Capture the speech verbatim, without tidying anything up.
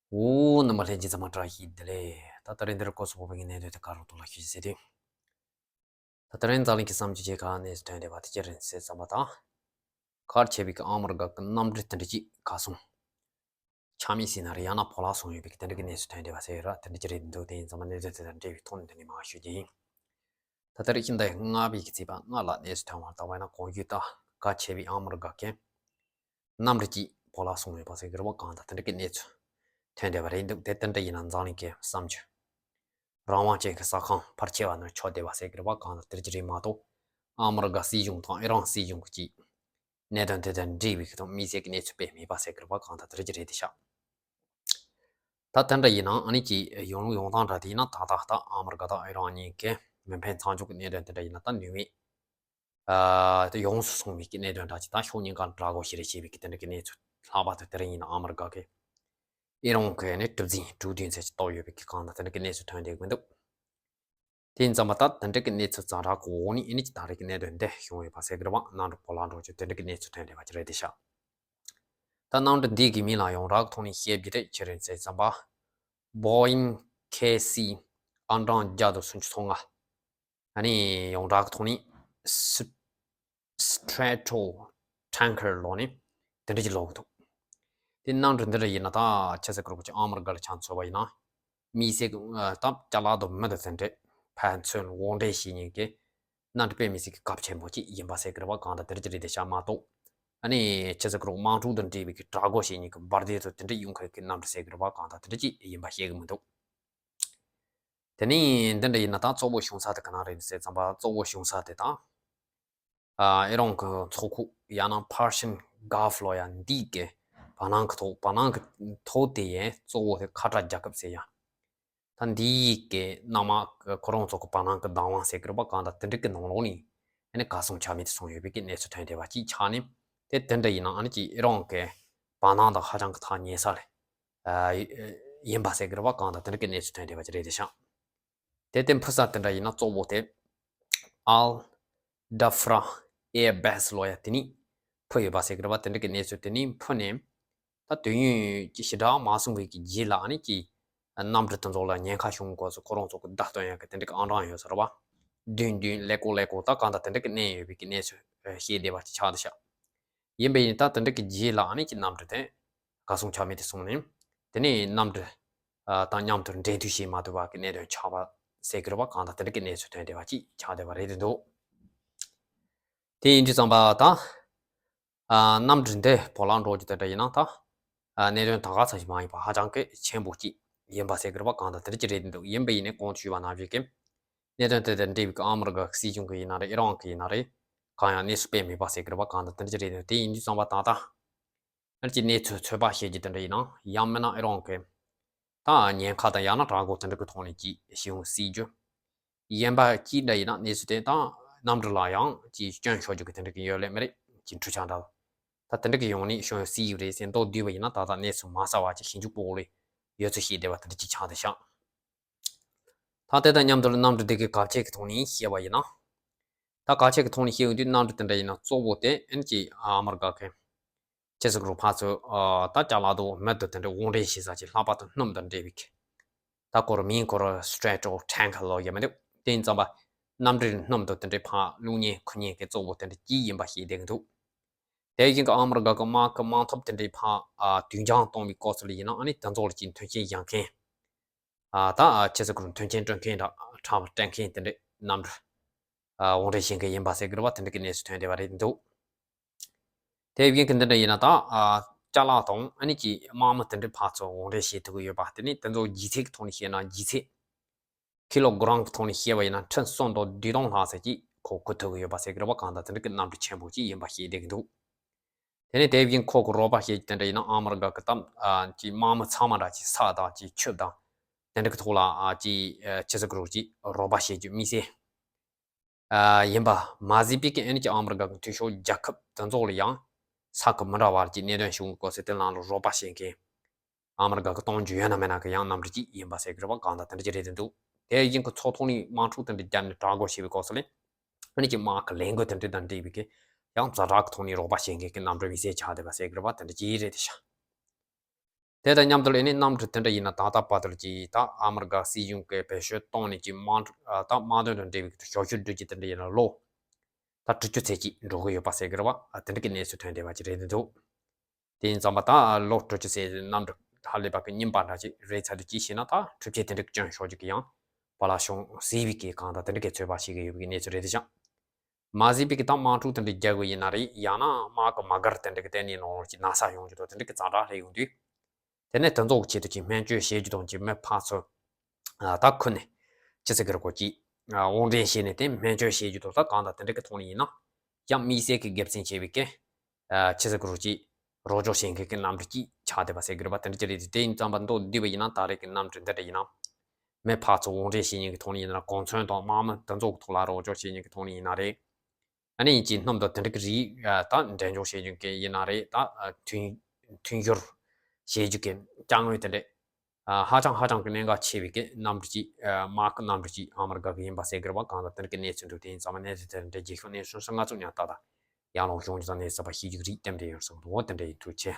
འོ། རྣམ་པ་ལྷན་རྒྱས་ཚང་མ་བཀྲ་ཤིས་བདེ་ལེགས། ད་ད་རིང་འདིར་སྐོར་སོགས་པོ་བའི་གནད་དོན་དེ་ག་རུ་གཏོང་ལ་ཞུ་ཟེར་དུས། ད་ད་རིང་འཛམ་གླིང་གི་བསམ་སྤྱོད་ཅེས་ག་གནས་སུ་ཐོན་བསྡད་པ་དེ་ཅི་རེད་ཟེར་ཙམ་པ་དང་། གལ་ཆེ་བའི་གི་ཨ་མི་རི་ཀ་གི་གནམ་གྲུ་དེ་འདྲ་ཅིག་ག་སོང་། ཆ་མེད་ཟིན་ན་རེ་ཡང་ན་བོར་ལ་སོང་ཡོད་པའི་གི་དེ་འདྲ་གི་གནས་སུ་ཐོན་བསྡད་པ་ཟེར་ཡོད་ར། དེ་འདྲ་ཅི་རེད་འདུག་དེ་ཡིན་ཙམ་པ་གནད་དོན་དེ་དང་འབྲེལ་བའི་ཐོག་ནས་འདི་ནས་མར་ཞུ་རྒྱུ་ཡིན། ད་ལྟ་རེ་ཤིང་ད་ལྔ་པའི་གི་ཚེས་པ་ལྔ་ལ་གནས་སུ་ཐོན་བར་ལྟ་བ་ཡིན་ན། གོང་ཞུས་ལྟར་གལ་ཆེ་བའི་ཨ་མི་རི་ཀ་གི་གནམ་གྲུ་གཅིག་བོར་ལ་སོང་ཡོད་པ་ཟེར་གི་རེད་པ། གང་ལྟར་དེ་འདྲ་གི་གནས་ཚུལ་ཐོན་བསྡད་པ་རེད་འདུག་དེ་དེ་འདྲ་ཡིན་ན་འཛམ་གླིང་གི་བསམ་སྤྱོད་རང་དབང་ཅན་གྱི་ས་ཁང་ཕལ་ཆེ་བ་ནི་ཆགས་བསྡད་པ་ཟེར་གི་རེད་པ། གང་ལྟར་དེ་འདྲ་ཅི་རེད་མ་གཏོགས། ཨ་མི་རི་ཀ་སྲིད་གཞུང་དང་ཨི་རན་སྲིད་གཞུང་གི་ཅིག་གནད་དོན་དེ་དང་འབྲེལ་བའི་གི་དང་དམིགས་བསལ་གྱི་གནས་ཚུལ་སྤེལ་མེད་པ་ཟེར་གི་རེད་པ། གང་ལྟར་དེ་འདྲ་ཅི་རེད་དེ་ཤག་ད་དེ་འདྲ་ཡིན་ན་ཨ་ནི་ཅིག་ཡོང་ལུགས་ཡོང་སྟངས་འདྲ་དེ་ཡིན་ན། ད་ལྟ་ད་ཨ་མི་རི་ཀ་དང་ཨི་རན་གཉིས་ཀྱི་མི་ཕན་ཚང་ཆུང་གི་གནད་དོན་དེ་འདྲ་ཡིན་ན། ད་ནུས་མེད་ཨ་དེ་ཡོངས་སུ་སོང་བའི་གི་གནད་དོན་འདྲ་ཅིག་དང་། ཕྱོགས་གཉིས་ཀ་དགྲ་བོ་ཞེ་རེ་བྱེད་པའི་གི་དེ་འདྲ་གི་གནས་ཚུལ། ལྷག་པར་དུ་དེ་རིང་ཡིན་ན་ཨ་མི་རི་ཀ་གི་ཨི་རན་གི་ནི་གྲུ་གཟིངས་དྲུག་བདུན་ཙམ་ཅིག་གཏོར་ཡོད་པའི་གི་གང་ལྟར་དེ་འདྲ་གི་གནས་ཚུལ་ཐོན་བསྡད་ཀྱི་མི་འདུག་དེ་ཡིན་ཙམ་པ་ད་དེ་འདྲ་གི་གནས་ཚུལ་ཛ་དྲག་གི་འོག་ནས་ཨ་ནི་ཅིག་ད་རེས་ཀྱི་གནད་དོན་འདི་བྱུང་ཡོད་པ་ཟེར་གི་རེད་པ། གནམ་གྲུ་བོར་ལ་འགྲོ་རྒྱུ་དེ་འདྲ་གི་གནས་ཚུལ་ཐོན་བསྡད་པ་ཅིག་རེད་དེ་ཤག་ད་གནམ་གྲུ་འདི་གི་མིང་ལ་ཡོངས་གྲགས་ཐོག་ནས་བཤད་རྒྱུ་དེ་ཅི་རེད་ཟེར་ཙམ་པ། Boeing K C ཨ་མྲང་བརྒྱ་དང་སུམ་ཅུ་སོ་ལྔ། ཨ་ནི་ཡོངས་གྲགས་ཐོག་ནས་Strato Tanker ལབ་ནས་དེ་འདྲ་ཅིག་ལབ་གི་འདུག་དེ་གནམ་གྲུ་འདི་འདྲ་ཡིན་ན་ད་ཆི་ཟེར་གི་རེད་པ། ཅིག་ཨ་མི་རི་ཀ་ལ་ཆ་མཚོན་པ་ཡིན་ན། མི་སེར་གྱི་ད་ཅ་ལག་དང་མི་དང་དེ་འདྲ་ཕན་ཚུན་དབོར་འདྲེན་བྱེད་མཁན་གྱི་གནམ་གྲུ་དཔེ་མི་སྲིད་ཀྱི་གལ་ཆེན་པོ་ཅིག་ཡིན་པ་ཟེར་གི་རེད་པ། གང་ལྟར་དེ་འདྲ་ཅིག་རེད་དེ་ཤག་མ་གཏོགས། ཨ་ནི་ཆི་ཟེར་གི་རེད་པ། དམག་འཁྲུག་དང་འབྲེལ་བའི་གི་དྲག་རྒོལ་བྱེད་མཁན་གྱི་འབར་མདེལ་དང་དེ་འདྲ་གཡུག་མཁན་གྱི་གནམ་གྲུ་ཟེར་གི་རེད་པ། གང་ལྟར་དེ་འདྲ་ཅིག་ཡིན་པ་ཤེས་གི་མི་འདུག་དེ་ནས་འདི་འདྲ་ཡིན་ན་ད་གཙོ་བོ་བྱུང་ས་དེ་ག་ན་རེད་ཟེར་ཙམ་པ། གཙོ་བོ་བྱུང་ས་དེ་ད་ཨ་ཨི་རན་གྱི་མཚོ་ཁུག་ཡང་ན་Persian Gulf ལབ་ཡ་འདི་གི་བར་སྣང་གི་ཐོག་བར་སྣང་གི་ཐོག་དེ་ཡི་གཙོ་བོ་དེ་ཁ་ཏྲ་རྒྱལ་ཁབ་ཟེར་ཡ། ད་འདི་གི་གནམ་དམག་གི་ཁོ་རང་ཚོ་གི་བར་སྣང་གི་བདག་དབང་ཟེར་གི་རེད་པ། གང་ལྟར་དེ་འདྲ་གི་ནང་ལོགས་ནས་ཨ་ནི་གར་སོང་ཆ་མེད་དུ་སོང་ཡོད་པའི་གི་གནས་ཚུལ་ཐོན་བསྡད་པ་ཅིག་ཆགས་ནས། དེ་དེ་འདྲ་ཡིན་ན་ཨ་ནི་ཅིག་ཨི་རན་གྱི་བར་སྣང་དང་ཧ་ཅང་གི་ཐག་ཉེ་ས་རེད། ཨ་ཡིན་པ་ཟེར་གི་རེད་པ། གང་ལྟར་དེ་འདྲ་གི་གནས་ཚུལ་ཐོན་བསྡད་པ་ཅིག་རེད་དེ་ཤག་དེ་དེ་འཕུར་ས་དེ་འདྲ་ཡིན་ན་གཙོ་བོ་དེ་Al Dhafra Air Base ལབ་ཡ་དེ་ནས་འཕུར་ཡོད་པ་ཟེར་གི་རེད་པ། དེ་འདྲ་གི་གནས་ཚུལ། དེ་ནས་འཕུར་ནས་ད་དུས་ཡུན་ཅིག་ཞེ་དྲག་མ་སོང་བའི་གི་རྗེས་ལ་ཨ་ནི་ཅིག་གནམ་གྲུ་དེ་ཚོ་ལ་ཉེན་ཁ་བྱུང་སྐབས་སུ་ཁོ་རང་ཚོ་གི་བརྡ་སྟོན་ཡ་གི་དེ་འདྲ་གི་ཨང་གྲངས་ཡོད་ས་རེད་པ། བདུན་བདུན་ཀླད་ཀོར་ཀླད་ཀོར་ད་གང་ལྟར་དེ་འདྲ་གི་བསྣན་ཡོད་པའི་གི་གནས་ཚུལ་བཤད་བསྡད་པ་ཅིག་ཆགས་བསྡད་ཤག་ཡིན་པ་ཡིན་ད་དེ་འདྲ་གི་རྗེས་ལ་ཨ་ནི་ཅིག་གནམ་གྲུ་དེ་གར་སོང་ཆ་མེད་དུ་སོང་ནས། དེ་ནས་གནམ་གྲུ་ཨ་དང་མཉམ་དུ་འབྲེལ་མཐུད་བྱེད་མ་ཐུབ་པ་གི་གནད་དོན་ཆགས་པ་ཟེར་གི་རེད་པ། གང་ལྟར་དེ་འདྲ་གི་གནས་ཚུལ་ཐོན་བསྡད་པ་ཅིག་ཆགས་བསྡད་པ་རེད་དེ་འདུག་དེ་ཡིན་དུས་ཙམ་པ་ད་ཨ་གནམ་གྲུ་འདི་བོར་ལ་འགྲོ་རྒྱུ་དེ་འདྲ་ཡིན་ན་ད་ཨ་གནད་དོན་ད་ག་ཙམ་ཞིག་མ་ཡིན་པ་ཧ་ཅང་གི་ཆེན་པོ་ཅིག་ཡིན་པ་ཟེར་གི་རེད་པ། གང་ལྟར་དེ་འདྲ་ཅིག་རེད་དེ་འདུག་ཡིན་པ་ཡིན་ནས་གོང་དུ་ཞུས་པ་ནང་བཞིན་གི་གནད་དོན་དེ་དང་འབྲེལ་བའི་གི་ཨ་མི་རི་ཀ་སྲིད་གཞུང་གི་ཡིན་ན་རེད། ཨི་རན་གི་ཡིན་ན་རེད། གང་ཡང་གནས་ཚུལ་སྤེལ་མེད་པ་ཟེར་གི་རེད་པ། གང་ལྟར་དེ་འདྲ་ཅིག་རེད་དེ་འདུག་དེ་ཡིན་དུས་ཙམ་པ་ད་ལྟ་ཨ་ནི་ཅིག་གནས་ཚུལ་ཚོད་དཔག་བྱེད་རྒྱུ་དེ་འདྲ་ཡིན་ན། ཡང་མིན་ན་ཨི་རན་གི་ད་ཉེན་ཁ་དང་ཡང་ན་དྲག་རྒོལ་དེ་འདྲ་གི་ཐོག་ནས་ཅིག་ཞི་བོ་སྲིད་རྒྱུ། ཡིན་པ་ཅིག་འདྲ་ཡིན་ན་གནས་ཚུལ་དེ་ད་གནམ་གྲུ་ལ་ཡང་ཅིག་སྐྱོན་ཤོར་རྒྱུ་གི་དེ་འདྲ་གི་ཡོད་ལེ་མ་རེད། ཅིག་འཕྲུལ་ཆས་འདྲ་ད་དེ་འདྲ་གི་ཡོང་ནས་ཞོན་སྲིད་རྒྱུ་རེད་ཟེར་མདོག་བསྡུས་པ་ཡིན་ན། ད་ལྟ་གནས་ཚུལ་མ་གསལ་བ་ཅིག་ཞིབ་འཇུག་པོ་ལས་ཡོད་ཚུལ་བཤད་བསྡད་པ་དེ་འདྲ་ཅིག་ཆགས་བསྡད་ཤག་ད་དེ་དང་མཉམ་དུ་གནམ་གྲུ་དེ་གི་གལ་ཆེ་གི་ཐོག་ནས་བཤད་པ་ཡིན་ན། ད་གལ་ཆེ་གི་ཐོག་ནས་བཤད་ཡོང་དུས་གནམ་གྲུ་དེ་འདྲ་ཡིན་ན་གཙོ་བོ་དེ་ཨ་ནི་ཅིག་ཨ་མི་རི་ཀ་གི་ཆི་ཟེར་གི་རེད་པ། ཕར་ཚུར་ཨ་ད་ཅ་ལག་དང་མི་དང་དེ་འདྲ་དབོར་འདྲེན་བྱེད་ས་ཅིག་ལྷག་པར་དུ་སྣུམ་དང་འབྲེལ་བའི་གི། ད་ཁོ་རང་མིང་ཁོ་རང་Strato Tanker ལབ་ཡ་མི་འདུག་དེ་ཡིན་ཙམ་པ་གནམ་གྲུའི་སྣུམ་དང་དེ་འདྲ་ཕར་བླུག་མཁན་ཁུར་མཁན་གི་གཙོ་བོ་དེ་འདྲ་གཅིག་ཡིན་པ་ཤེས་བསྡད་ཀྱི་འདུག་དེ་བཞིན་གྱི་ཨ་མི་རི་ཀ་གི་དམག་གི་དམག་འཐབ་དེ་འདྲའི་ཕར་ཨ་དུས་འགྱངས་གཏོང་བའི་སྐབས་སུ་ལ་ཡིན་ན་ཨ་ནི་དེ་ཚོ་ལ་ཅིག་མཐུན་རྐྱེན་སྦྱར་མཁན། ཨ་ད་ཨ་ཆི་ཟེར་གི་རེད། མཐུན་རྐྱེན་སྤྲོད་མཁན་དང་ཁྲལ་སྤྲད་མཁན་དེ་འདྲའི་གནམ་གྲུ་ཨ་དབོར་འདྲེན་བྱེད་མཁན་ཡིན་པ་ཟེར་གི་རེད་པ། དེ་འདྲ་གི་གནས་ཚུལ་ཐོན་བསྡད་པ་རེད་འདུག་དེ་བཞིན་གྱི་འདི་འདྲ་ཡིན་ན་ད་ཨ་ཅ་ལག་དང་ཨ་ནི་ཀྱི་དམག་མི་དེ་འདྲའི་ཕར་ཚུར་དབོར་འདྲེན་བྱེད་ཐུབ་ཀྱི་ཡོད་པ། དེ་ནི་དེ་ཚོ་ལྗིད་ཚད་ཀྱི་ཐོག་ནས་བཤད་ན་ལྗིད་ཚད། ཀི་ལོ་གྲམ་གྱི་ཐོག་ནས་བཤད་པ་ཡིན་ན་ཊོན་གསུམ་དང་བདུན་སྟོང་ལྷག་ཙམ་ཅིག་ཁོ་འགུལ་ཐུབ་ཀྱི་ཡོད་པ་ཟེར་གྱི་རེད་པ། གང་ལྟར་དེ་འདྲ་གི་གནམ་གྲུ་ཆེན་པོ་ཅིག་ཡིན་པ་ཤེས་བསྡད་ཀྱི་འདུག་དེ་ནས་དེ་བཞིན་ཁོ་གི་རོགས་པ་བྱེད་རྒྱུ་དེ་འདྲ་ཡིན་ན་ཨ་མི་རི་ཀ་གི་གཏམ་ཨ་ཅིག་དམག་མི་ཚང་མ་འདྲ་ཅིག་ས་དང་ཅིག་ཆུ་དང་དེ་འདྲ་གི་ཐོག་ལ་ཨ་ཅིག་ཨ་ཆི་ཟེར་གི་རེད། ཅིག་རོགས་པ་བྱེད་རྒྱུ་དམིགས་བསལ་ཨ་ཡིན་པ་མ་ཟད་པའི་གི་ཨ་ནི་ཀྱི་ཨ་མི་རི་ཀ་གི་འཐུས་ཤོར་རྒྱལ་ཁབ་དེ་ཚོ་ལ་ཡང་ས་ཁུལ་མི་འདྲ་བར་གྱི་གནད་དོན་བྱུང་གི་སྐབས་སུ་དེ་ལ་རོགས་པ་བྱེད་མཁན། ཨ་མི་རི་ཀ་གི་གཏོང་རྒྱུ་ཡོད་ན་མེད་ན་གི་ཡང་གནམ་གྲུ་གཅིག་ཡིན་པ་ཟེར་གི་རེད་པ། གང་ལྟར་དེ་འདྲ་ཅིག་རེད་དེ་འདུག་དེ་བཞིན་གྱི་མཚོ་ཐོག་ནས་དམག་འཁྲུག་དེ་འདྲ་བརྒྱབ་ནས་དྲག་རྒོལ་བྱེད་པའི་སྐབས་སུ་ལ་ཨ་ནི་ཀྱི་དམག་གི་ལས་འགུལ་དེ་འདྲ་དང་འབྲེལ་བའི་གི་ཡང་ཛ་དྲག་གི་ཐོག་ནས་རོགས་པ་བྱེད་མཁན་གྱི་གནམ་གྲུ་དམིགས་བསལ་ཆགས་བསྡད་པ་ཟེར་གི་རེད་པ། དེ་འདྲ་ཅིག་རེད་དེ་ཤག་དེ་དང་མཉམ་དུ་ལས་ནི་གནམ་གྲུ་དེ་འདྲ་ཡིན་ན་ད་ལྟ་བར་དུ་གྱི་ད་ཨ་མི་རི་ཀ་སྲིད་གཞུང་གི་བེད་སྤྱོད་གཏོང་ནས་ཀྱི་དམག་འཁྲུག་ད་དམག་དོན་དང་འབྲེལ་བའི་ཞབས་ཞུ་སྒྲུབ་རྒྱུ་དེ་འདྲ་ཡིན་ན་ལོ་ད་དྲུག་ཅུ་ཚད་ཀྱིས་འགྲོ་གི་ཡོད་པ་ཟེར་གི་རེད་བ། དེ་འདྲ་གི་གནས་ཚུལ་ཐོན་བསྡད་པ་ཅིག་རེད་འདུག་དེ་ཡིན་ཙང་པ་ད་ལོ་དྲུག་ཅུ་ཚད་གནམ་གྲུ་ཧ་ལས་པ་གི་རྙིང་པ་འདྲ་ཅིག་རེད་ཚར་དུས་ཅི་ཞེ་ན་ད་འཕྲུལ་ཆས་དེ་འདྲ་གི་སྐྱོན་ཤོར་རྒྱུ་གི་ཡང་པ་ལ་ཤོང་ཟེར་བའི་གི་གང་ལྟར་དེ་འདྲ་གི་ཚོད་དཔག་བྱེད་གི་ཡོད་པའི་གནས་ཚུལ་རེད་དེ་ཅང་མ་ཟད་པའི་གི་ད་དམག་འཁྲུག་དེ་འདྲ་རྒྱག་གི་ཡིན་ན་རེད། ཡང་ན་དམག་གི་དམག་སྒར་དེ་འདྲ་གི་བརྟེན་ནས་ནང་ལོགས་ཀྱི་ན་ཚ་ཡོང་རྒྱུ་དང་དེ་འདྲ་གི་ཛ་དྲག་སླེབས་ཡོང་དུས། དེ་ནས་དེ་ཚོ་གི་ཆེད་དུ་ཀྱི་སྨན་བཅོས་བྱེད་རྒྱུ་དང་ཀྱི་མི་ཕར་ཚུར་ད་ཁུ་ནས་ཅི་ཟེར་གི་རེད་གོ་ཀྱི་དབོར་འདྲེན་བྱས་ནས་དེ་སྨན་བཅོས་བྱེད་རྒྱུ་དང་ད་གང་ལྟར་དེ་འདྲ་གི་ཐོག་ནས་ཡིན་ན་ཡང་དམིགས་བསལ་གྱི་དགེ་མཚན་ཆེ་བའི་གི་ཅི་ཟེར་གི་རེད་ཀྱི་རོགས་སྐྱོར་བྱེད་མཁན་གྱི་གནམ་གྲུ་ཅིག་ཆགས་བསྡད་པ་ཟེར་གི་རེད་པ། དེ་འདྲ་ཅི་རེད་དེ་དེ་ཡིན་ཙང་པ་མདོར་བསྡུས་པ་ཡིན་ན་ད་རེས་ཀྱི་གནམ་གྲུ་འདི་འདྲ་ཡིན་ན་མི་ཕར་ཚུར་དབོར་འདྲེན་བྱེད་མཁན་གྱི་ཐོག་ནས་ཡིན་ན་གོ་མཚོན་དང་དམག་མི་དེ་ཚོ་གི་ཐོག་ལ་རོགས་སྐྱོར་བྱེད་མཁན་གྱི་ཐོག་ནས་ཡིན་ན་རེད། ཨ་ནི་ཡིན་གྱི་སྣུམ་དང་དེ་འདྲ་གི་རིགས་ད་འདྲེན་འཇོག་བྱེད་རྒྱུ་གི་ཡིན་ན་རེད། ད་མཐུན་མཐུན་སྦྱོར་བྱེད་རྒྱུ་གི་དཀའ་ངལ་དེ་འདྲ་ཧ་ཅང་ཧ་ཅང་གི་གནད་འགག་ཆེ་བའི་གི་གནམ་གྲུ་ཅིག་དམག་གི་གནམ་གྲུ་ཅིག་ཨ་མི་རི་ཀ་གི་ཡིན་པ་ཟེར་གི་རེད་པ། གང་ལྟར་དེ་འདྲ་གི་གནས་ཚུལ་འདུག་དེ་ཡིན་ཙང་མ་གནས་ཚུལ་དེ་འདྲ་རྒྱས་ཤོག་གནས་ཚུལ་སོང་ཙང་ང་ཚོ་ཉག་ཏག་ཏག་ཡང་ལོག་བྱུང་རྒྱུ་དང་གནས་ཚུལ་པ་ཤེས་རྒྱུ་གི་རིགས་དེ་འདྲ་ཡོད་སོང་འདུག་དེ་འདྲ་ཡིན་ཐུགས་ཆེ།